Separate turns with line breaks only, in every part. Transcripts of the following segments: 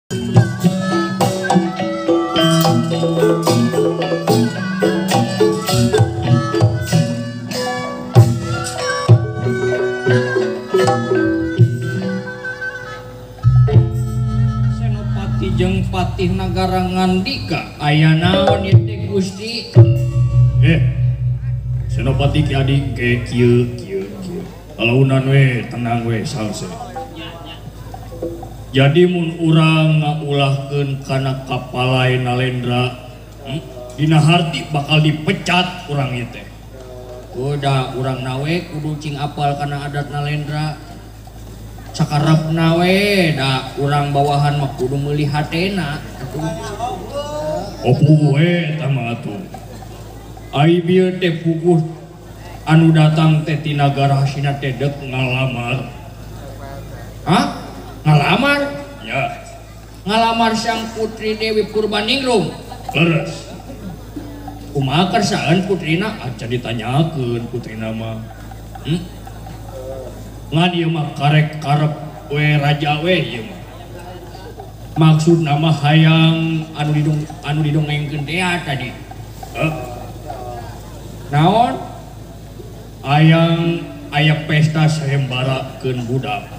Senopati jeung Patih Nagara ngandika aya naon ieu teh Gusti?
Senopati Ki Adi ke kieu kieu kieu. Alaunan we tenang we salse. Jadi mun urang ngaulahkeun kana kapalai Nalendra, dina harti bakal dipecat urang ieu teh.
Udah urang nawe kudu cing apal kana adat Nalendra. Sakarepna we da urang bawahan mah kudu meuli hatena atuh.
Opo we eta mah atuh. Ai bieu teh puguh anu datang teh ti nagara Hasina teh deuk ngalamar.
Hah? Ngalamar?
Ya.
Ngalamar sang putri Dewi Purbaningrum.
Leres.
Kumaha kersaan putrina?
Acan ditanyakeun putrina mah. Ngan ieu mah karek karep we raja we ieu mah. Maksudna mah hayang anu didongengkeun teh tadi.
Naon?
Hayang aya pesta sayembara keun budak.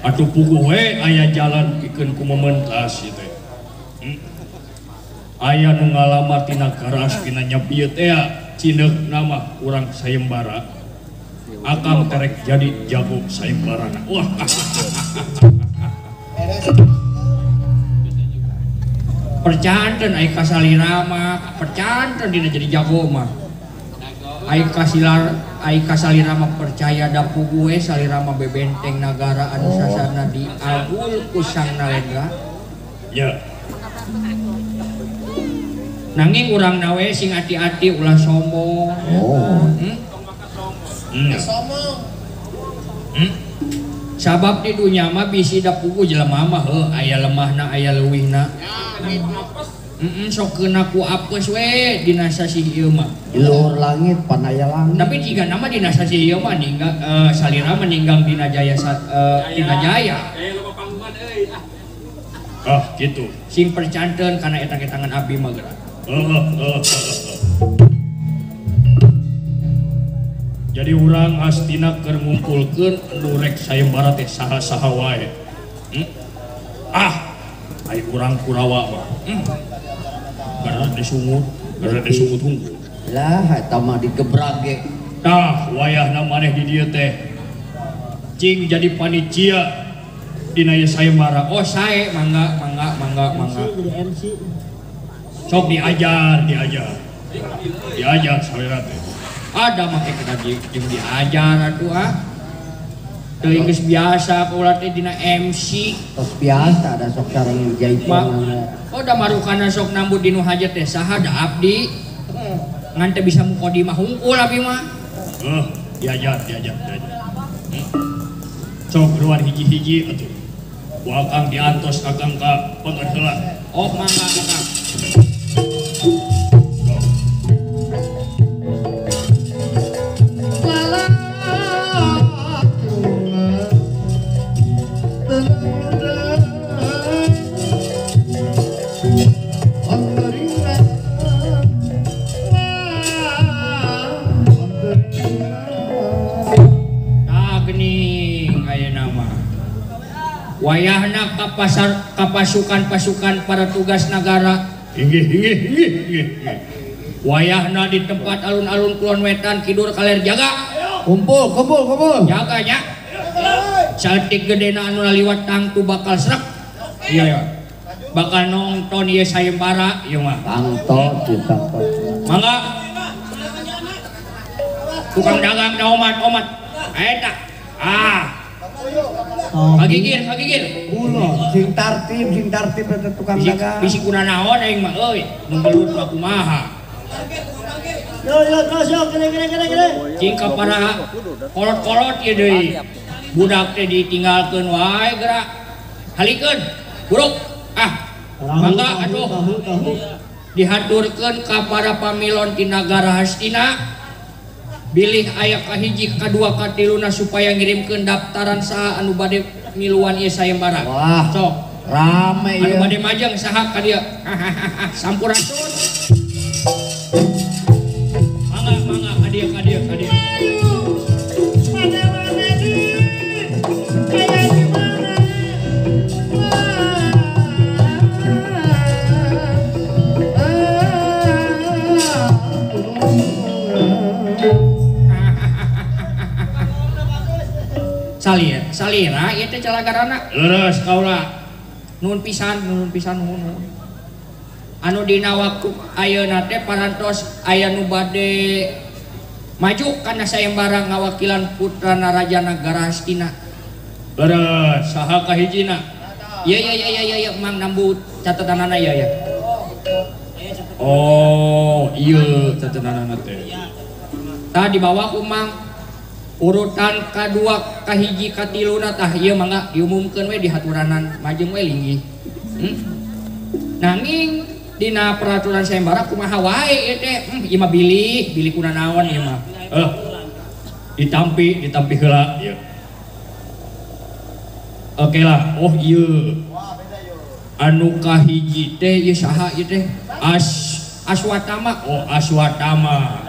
Atuh puguh we aya jalan pikeun ku mementas ieu teh. Aya nu ngalamar tina garas tina nyabieu teh cineukna mah urang sayembara. Akang terek jadi jago sayembarana. Wah.
Percanten ai kasalira mah, percanten dina jadi jago mah. Ai kasilar ai kasalira mah percaya da puguh we salira mah bebenteng nagara anu sasarna di Agul ku Sang Nalendra.
Ya.
Nanging urang nawe sing ati-ati ulah sombong.
Oh.
Sombong. Sabab di dunya mah bisi da puguh jelema mah heuh aya lemahna aya leuwihna. Sok keuna ku apes we dina sasih ieu mah.
Di luhur langit panaya langit.
Tapi jika nama dina sasih ieu mah ninggang salira meninggang dina jaya dina jaya.
Ah gitu.
Sing percanten kana etang-etangan abdi mah geura.
Jadi urang astina keur ngumpulkeun nu rek sayembara teh saha-saha wae. Ah, ai urang Kurawa mah. Gara disungut, gara disungut hungkul.
Lah eta mah digebrag ge.
Tah, wayahna maneh di dieu teh. Cing jadi panitia dina ieu sayembara.
Oh, sae mangga mangga mangga mangga.
Jadi MC.
Sok diajar, diajar. Diajar salira teh.
Ada make kena jeung diajar atuh ah. Teuing geus biasa kaula teh dina MC.
Tos biasa ada sok sareng jaipongan.
Oh da marukana sok nambut dinu hajat teh saha da abdi. Ngan teu bisa muqaddimah hungkul abdi mah.
Diajar, diajar, diajar. Sok keluar hiji-hiji atuh. Ku akang diantos akang ka pengker heula.
Oh mangga akang. Wayahna kapasar kapasukan-pasukan para tugas nagara.
Inggih inggih inggih inggih.
Wayahna di tempat alun-alun kulon wetan kidur kaler jaga.
Kumpul kumpul kumpul.
Jaganya. Saeutik gedena anu liwat tangtu bakal srek. Iya ya. Bakal nonton ieu sayembara ieu mah.
Tangto tangto.
Mangga. Tukang dagang da omat-omat. Eta. Ah. Kagigir, kagigir.
Ulah, sing tartib eta tukang dagang.
Bisi kuna naon aing mah euy, nu gelut mah kumaha.
Yo yo terus yo kene kene kene kene.
Cing ka para kolot-kolot ieu deui. Budak teh ditinggalkeun wae geura. Halikeun, buruk. Ah, mangga atuh. Dihaturkeun ka para pamilon ti nagara Hastina. Bilih aya kahiji kadua katiluna supaya ngirimkeun daftaran saha anu bade miluan ieu sayembara.
Wah.
Sok.
Rame ieu.
Anu bade majeng saha ka dieu? Sampurasun.
Mangga mangga ka dieu ka dieu ka dieu.
Salira, salira ieu teh calagarana.
Leres kaula.
Nuhun pisan, nuhun pisan nuhun. Anu dina waktu ayeuna teh parantos aya nu bade maju kana sayembara ngawakilan putrana Raja Nagara Hastina.
Leres, saha kahijina?
Ieu ieu ieu ieu ieu Mang nambu catetanana ieu ya.
Oh, ieu catetanana teh.
Tah dibawa ku Mang urutan kadua kahiji katiluna tah ieu mangga diumumkeun we dihaturanan majeng we linggih. Nanging dina peraturan sayembara kumaha wae ieu teh? Ieu mah bilih, bilih kuna naon ieu mah.
Ditampi, ditampi heula ieu. Oke lah, oh ieu. Anu kahiji
teh ieu saha ieu teh? Aswatama.
Oh, Aswatama.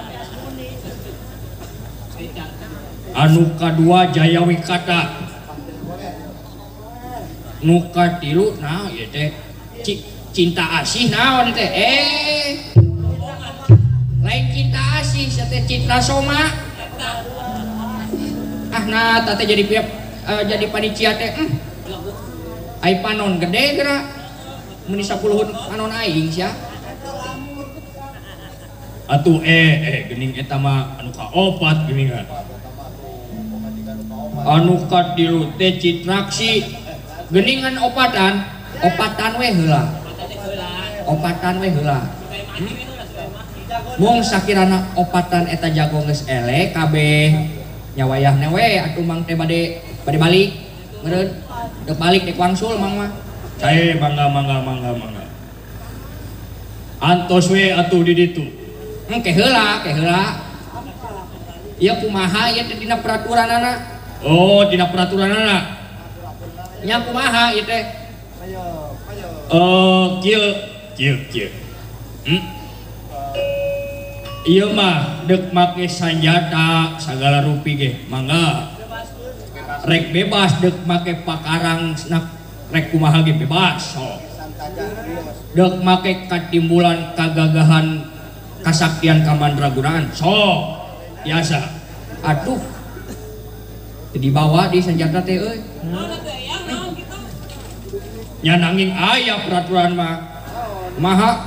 Anu kadua Jayawikata.
Nu katilu nah ieu teh cinta asih naon teh? Lain cinta asih sia teh Citra Soma. Ah nah teh jadi piap jadi panitia teh. Ai panon gede geura. Mun 10 panon aing sia.
Atuh geuning eta mah anu kaopat geuningan.
Anu katilu teh Citraksi geuningan opatan, opatan we heula. Opatan we heula. Mung sakirana opatan eta jago geus eleh kabeh nya wayahna we atuh Mang teh bade bade balik meureun dek balik dek wangsul Mang mah.
Sae mangga mangga mangga mangga. Antos we atuh di ditu.
Ke heula, ke heula. Ieu kumaha ieu teh dina peraturanana?
Oh, dina peraturanana.
Nya kumaha ieu teh?
Kieu kieu kieu. Ieu mah deuk make sanjata sagala rupi ge, mangga. Rek bebas deuk make pakarang rek kumaha ge bebas sok. Deuk make katimbulan kagagahan kasaktian kamandragunaan sok biasa.
Aduh. Dibawa di senjata teh euy.
Nya nanging aya peraturan mah.
Maha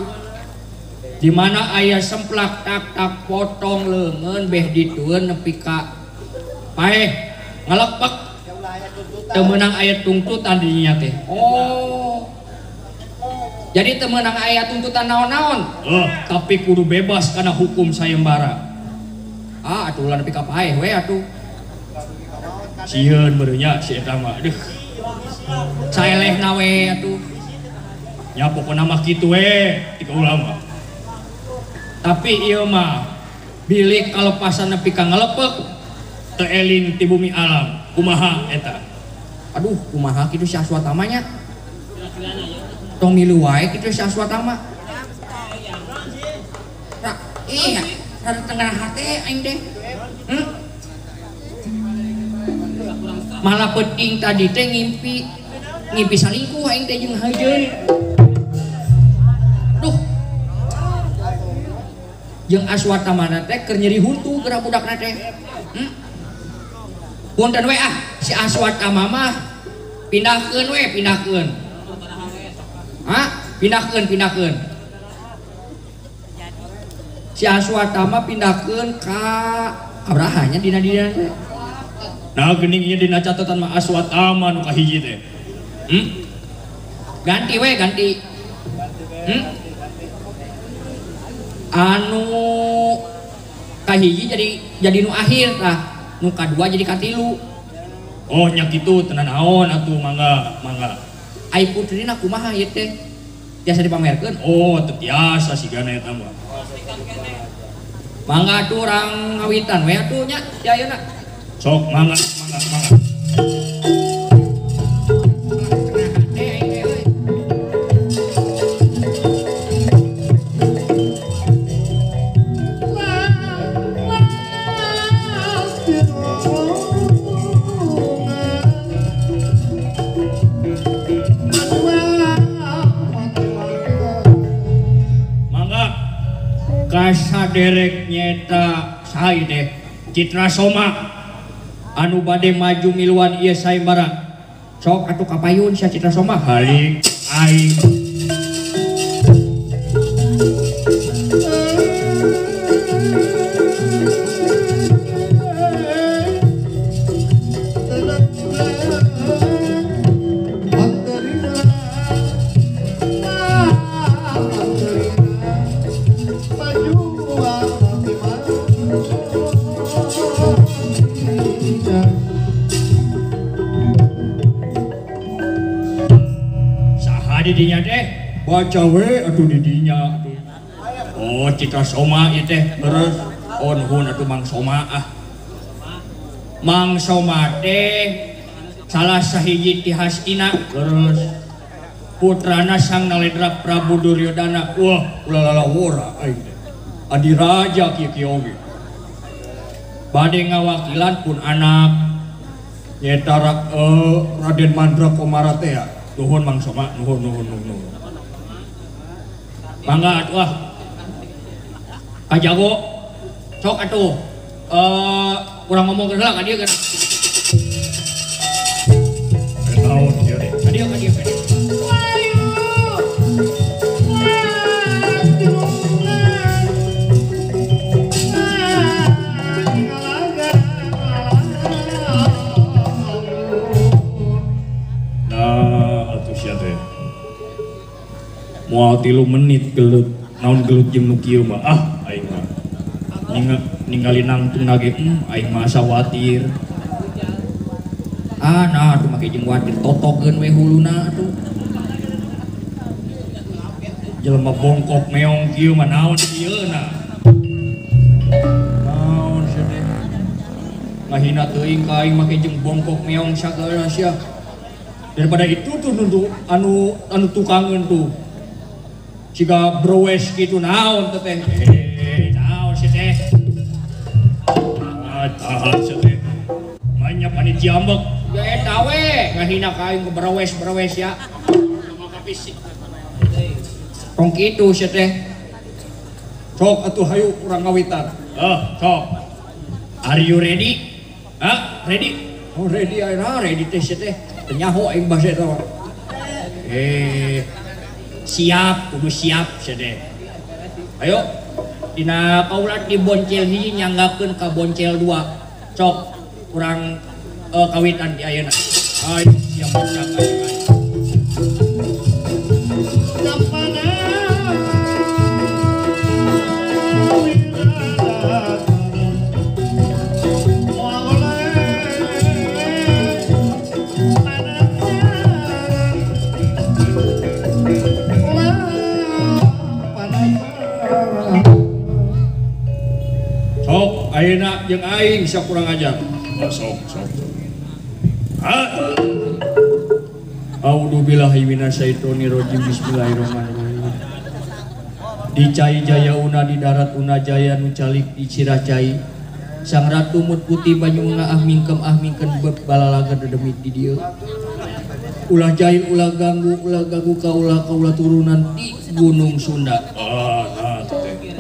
di mana aya semplak tak tak potong leungeun beh ditueun nepi ka paeh ngalepek teu meunang aya tuntutan di dinya teh. Oh. Jadi teu meunang aya tuntutan naon-naon.
Tapi kudu bebas kana hukum sayembara.
Ah atuh ulah nepi ka paeh we atuh.
Sieun meureun si eta mah. Aduh.
Saelehna we atuh.
Nya pokona mah kitu we ti kaula mah. Tapi ieu mah
bilih kalepasan nepi ka ngalepek
teu eling ti bumi alam. Kumaha eta?
Aduh, kumaha kitu si Aswatama nya? Tong milu wae kitu si Aswatama. Ra, iya, rada tengah hate aing teh. Malah penting tadi teh ngimpi ngimpi salingkuh aing teh jeung heujeun. Duh. Jeung Aswatama teh keur nyeri huntu geura budakna teh. Punten we ah, si Aswatama mah pindahkeun we, pindahkeun. Hah? Pindahkeun, pindahkeun. Si Aswatama pindahkeun ka Abraha nya dina dina teh.
Nah geuning ieu dina catatan mah Aswatama nu kahiji teh.
Ganti we, ganti. Anu kahiji jadi nu akhir tah, nu kadua jadi katilu.
Oh nya kitu teu naon atuh mangga mangga.
Ai putrina kumaha ieu teh? Tiasa dipamerkeun?
Oh teu tiasa sigana eta mah.
Mangga atuh urang ngawitan we atuh nya di ayeuna.
Sok mangga mangga mangga.
Saderek nyeta saha teh Citra Soma anu bade maju miluan ieu sayembara. Sok atuh kapayun sia Citra Soma halik aing. Didinya teh baca we atuh didinya atuh. Oh Citra Soma ieu teh terus oh nuhun atuh Mang Soma ah. Mang Soma teh salah sahiji ti Hastina terus putrana Sang Nalendra Prabu Duryodana. Wah ulah lalawora aing teh. Adiraja kieu-kieu oge. Bade ngawakilan pun anak nyeta Raden Mandra Komara teh ya. Nuhun Mang Soma, nuhun nuhun nuhun. Mangga atuh ah. Kajago. Sok atuh. Urang ngomong heula ka dieu kana.
Naon ieu?
Ka dieu ka dieu ka dieu.
Moal 3 menit gelut naon gelut jeung nu kieu mah ah aing mah ningali nangtung nage aing mah asa watir
ah nah atuh make jeung watir totokeun we huluna atuh
jelema bongkok meong kieu mah naon ieu na
naon sia teh ngahina teuing ka aing make jeung bongkok meong sagala sia daripada itu tuh anu anu tukangeun tuh jika browes gitu naon teh naon sih teh
tahan sih teh banyak panitia ambek
ya eta we ngahina ka aing ke browes browes ya tong kitu sih teh
sok atuh hayu urang ngawitan
ah sok
are you ready ah ready oh ready ayeuna ready teh sih teh teu nyaho aing bahasa eta siap kudu siap sede. Ayo dina kaulat di boncel hiji nyanggakeun ka boncel 2. Sok kurang kawitan di ayeuna. Ayo siap siap ayo.
Sok ayeuna jeung aing sok kurang ajar.
Oh, sok sok. Ha.
A'udzubillahi minasyaitonirrajim. Bismillahirrahmanirrahim. Di cai jaya una di darat una jaya nu calik di cirah cai. Sang ratu mut putih banyu ngaah mingkem ah mingkem beb balalaga dedemit di dieu. Ulah jahil ulah ganggu kaula kaula turunan di Gunung Sunda.
Ah, nah teh.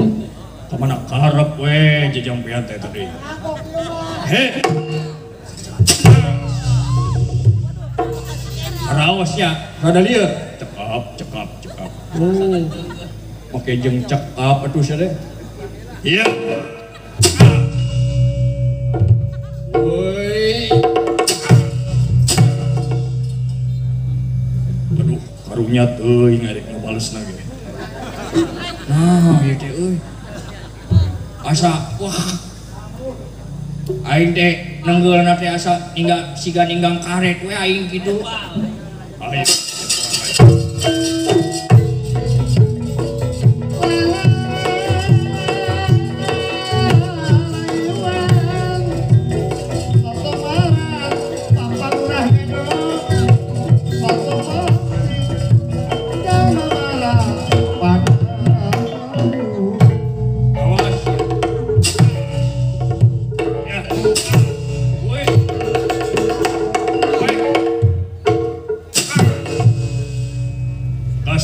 Kamana karep we jejampean teh tadi. He.
Raos ya, rada lieur.
Cekap, cekap, cekap.
Oh. Make jeung cekap atuh sia teh.
Iya.
Woi.
Aduh, karunya teuing arek ngabalesna ge.
Nah, ieu teh euy. Asa wah aing teh nenggeulna teh asa ninggal siga ninggang karet we aing kitu.
Aing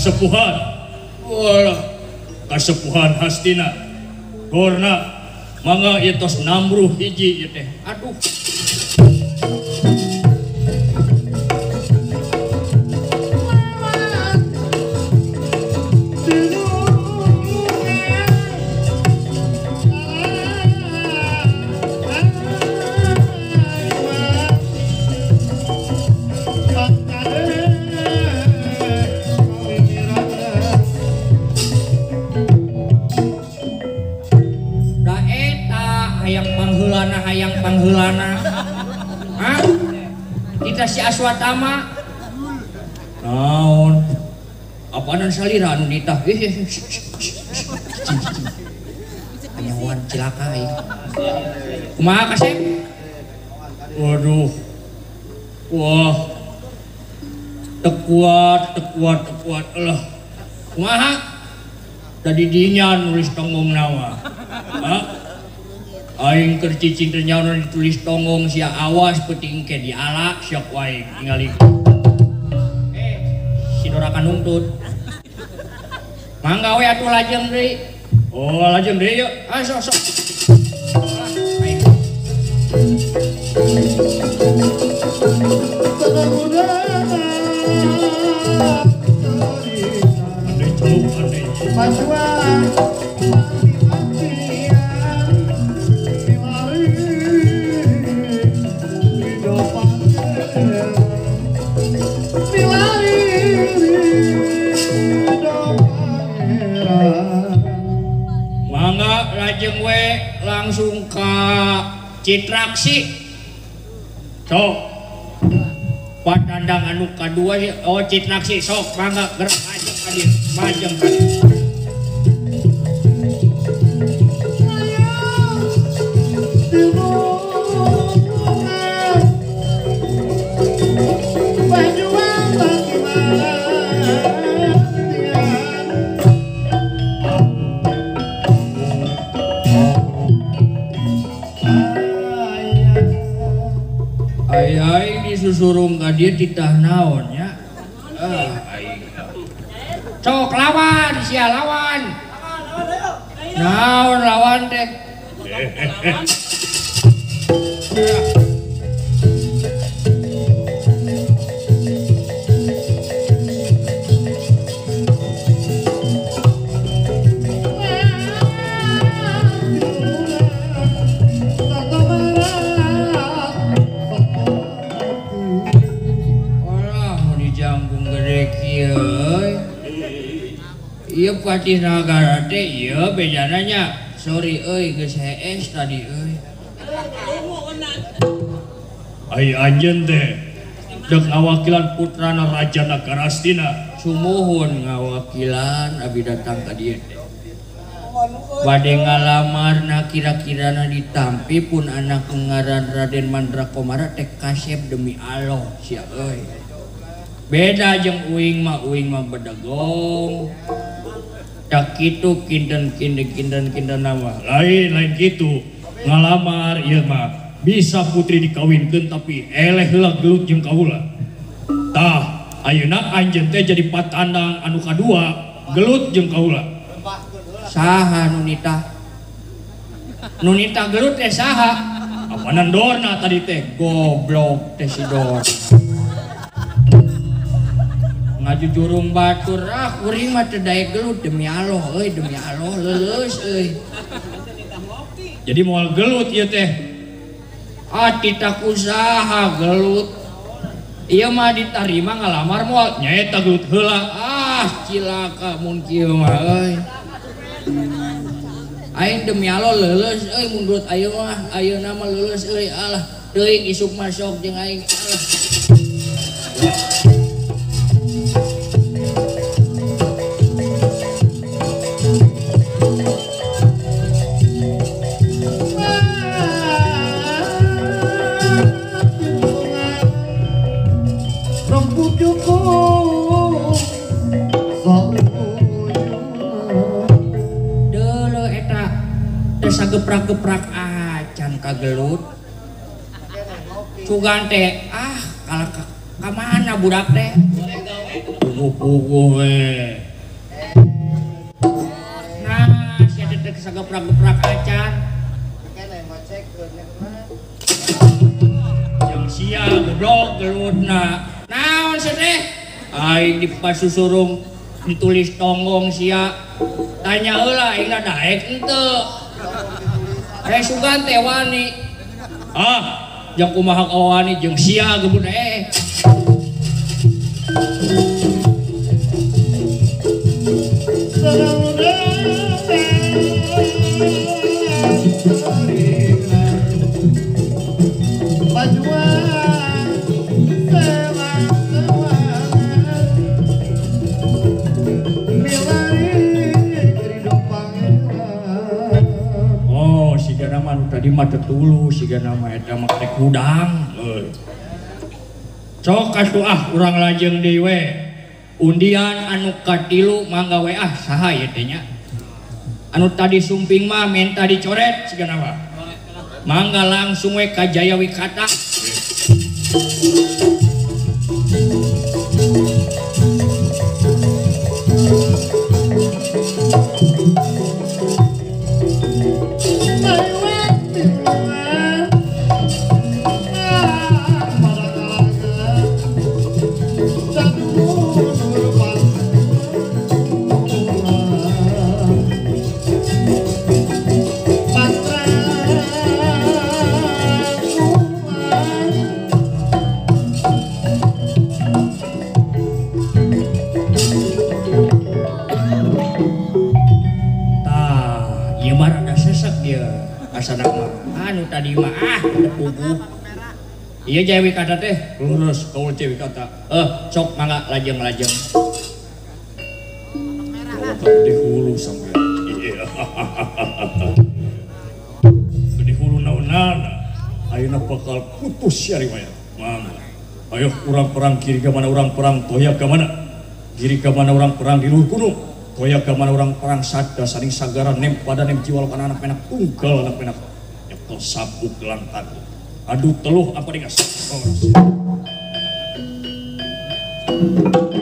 kasepuhan. Walah, kasepuhan Hastina. Dorna mangga ieu tos nambruh hiji ieu teh.
Aduh. Pangheulana. Hah? Kita si Aswatama.
Naon?
Apaanan salira anu nitah? Anyawan cilaka aing. Kumaha kasep?
Waduh. Wah. Tekuat, tekuat, tekuat. Alah.
Kumaha?
Tadi dinya nulis tonggong nawa. Hah? Aing keur cicing teh nyaona ditulis tonggong sia awas peuting ke diala sia ku aing tingali.
Si Dora kanuntut. Mangga we atuh lajeng deui.
Oh, lajeng deui yeuh.
Ah sok sok. Aing.
Andai celup andai.
Mangga lajeng we langsung ka Citraksi.
Sok.
Patandang anu kadua oh Citraksi sok mangga gerak majeng ka dieu, majeng ka dieu. Aing disusurung ka dieu titah naon nya. Ah aing. Sok lawan sia lawan. Naon lawan teh? Ieu patih nagara teh ieu bejana nya. Sorry euy geus hees tadi euy.
Ai anjeun teh deuk ngawakilan putrana Raja Nagara Astina.
Sumuhun ngawakilan abi datang ka dieu teh. Bade ngalamarna kira-kirana ditampi pun anak ngaran Raden Mandrakomara teh kasep demi Allah sia euy. Beda jeung uing mah bedegong. Tak kitu kinten kinten kinten kinten nama.
Lain lain kitu ngalamar ieu mah bisa putri dikawinkeun tapi eleh heula gelut jeung kaula. Tah ayeuna anjeun teh jadi patandang anu kadua gelut jeung kaula.
Saha nu nitah? Nu nitah gelut teh saha?
Apanan Dorna tadi teh?
Goblok teh si Dorna. Ngajujurung batur ah kuring mah teu daek gelut demi Allah euy, demi Allah leuleus euy.
Jadi moal gelut ieu teh.
Ah titah ku saha gelut. Ieu mah ditarima ngalamar moal
nyaeta gelut heula.
Ah cilaka mun kieu mah euy. Aing demi Allah leuleus euy mun gelut ayeuna mah, ayeuna mah leuleus euy alah teuing isuk mah sok jeung aing alah. Geprak-geprak acan kagelut sugan teh ah kalah ka mana budak teh
puguh-puguh we.
Nah sia teh sageprak-geprak acan. Jeung sia goblok gelutna. Naon sia teh? Aing di pasusurung ditulis tonggong sia. Tanya heula aing daek henteu. Eh sugan teh wani. Ah, jeung kumaha kawani jeung sia gebut eh. Oh, siga nama nu tadi mah teu tulus, siga nama eta mah rek hudang euy. Sok atuh ah urang lajeng deui we. Undian anu katilu mangga we ah saha ieu teh nya. Anu tadi sumping mah menta dicoret siga nama. Mangga langsung we ka Jaya Wikata. Anu tadi mah ah puguh. Iya Jaya Wikata teh lurus kaul Jaya Wikata. Sok mangga lajeng-lajeng.
Gede hulu sampe. Iya. Gede hulu naonana. Ayeuna bakal putus sia riwayat. Mangga. Ayo urang perang kiri ka mana urang perang toya ka mana. Kiri ka mana urang perang di luhur gunung. Toya ka mana urang perang sada saning sagara nem pada nem jiwal kana anak penak tunggal anak penak. Nyekel sabuk gelang tangguh. Aduh teluh apa digas.
Thank you.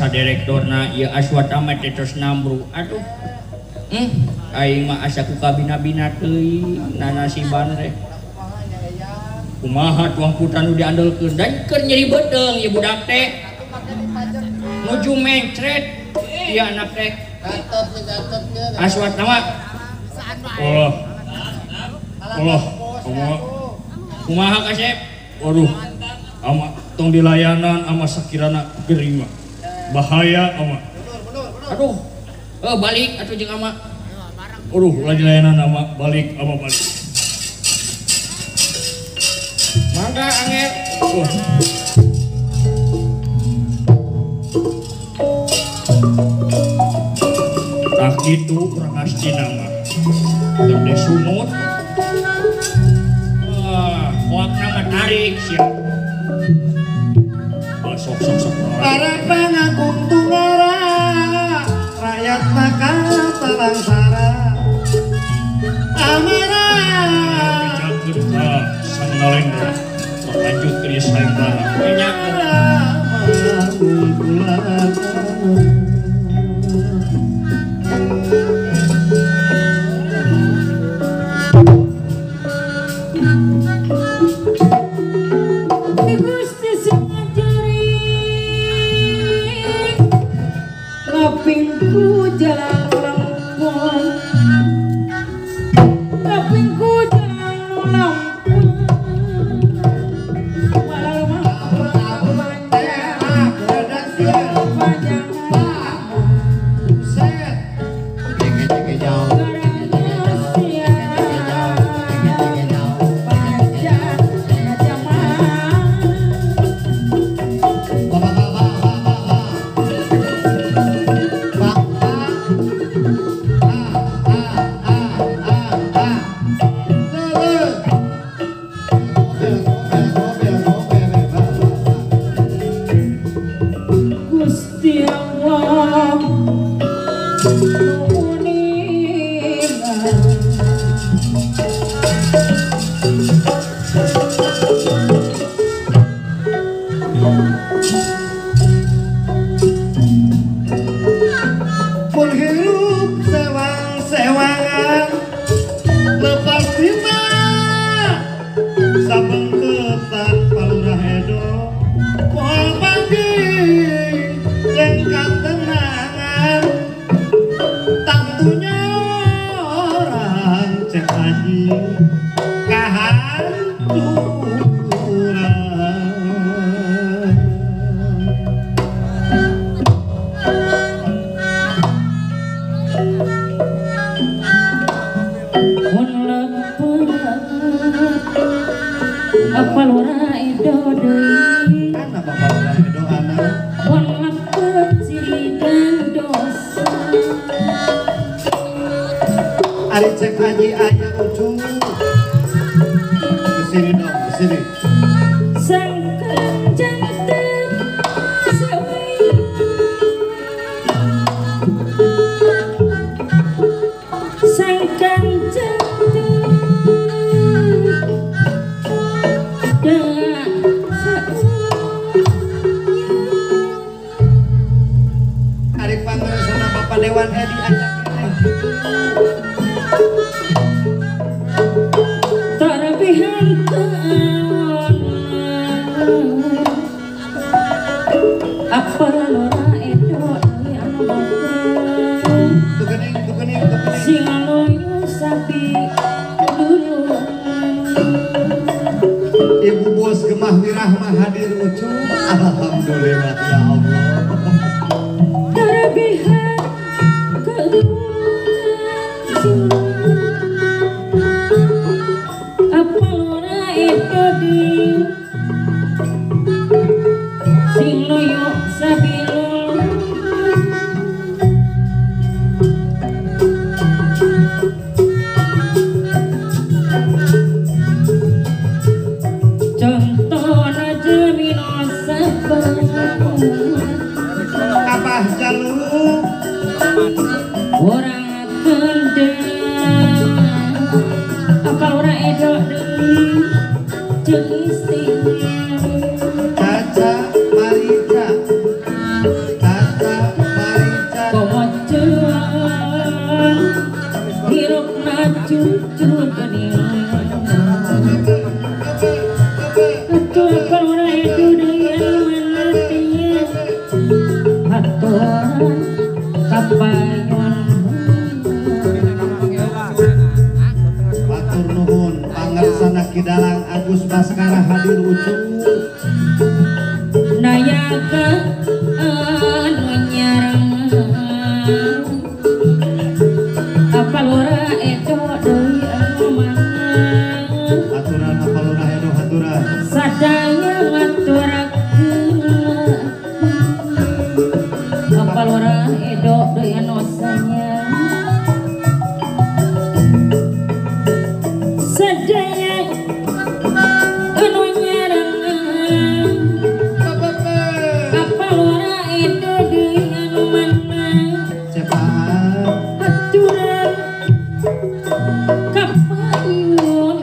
Direktorna ieu Aswatama teh tos nambru aduh aing mah asa ku kabina-bina teuing nanasiban teh kumaha tuang putra nu diandelkeun dan keur nyeri beuteung ieu budak teh nuju mencret ieu anak teh Aswatama
Allah Allah
kumaha kasep
waduh ama tong dilayanan ama sakirana gering mah bahaya ama.
Aduh, balik atuh jeung ama.
Aduh, lagi layanan ama, balik ama balik.
Mangga angel.
Tak gitu kurang astina mah. Gede sumut.
Wah, hoakna mah tarik sia.
Sok sok sok.
Para pangakung tungara, rakyat maka talangsara. Amara.
Bijakeun ka Sang Nalendra. Lanjut ke ieu sayembara.
Banyak.
Kapingku jalan lampun, kapingku jalan lampun.
Ari cek haji ayah ucu. Kesini dong, kesini.
Sangkan jantan sawi. Sangkan jantan
Ari pangersana Bapak Dewan Edi ayah Ibu bos Gemah Wirahma hadir ucu. Alhamdulillah ya Allah.
Terbihan apa lora itu di sing loyo sabilul.
Abah Jalu
orang kendang apa orang edo deui jeung istinya
Caca Marica Caca Marica
komoceun hirupna cucu geuning atuh apa orang edo deui anu manatinya aturan kapayon.
Matur nuhun pangersana Ki Dalang Agus Baskara hadir ucu.
Nayaga anu nyarang apa lora edo deui anu mana
aturan apa lora edo aturan
sadaya ngaturakeun apa lora edo deui anu sanya sadaya anu nyarang apa lora edo deui anu mana
cepat
aturan kapayun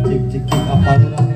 cik cik cik apa lora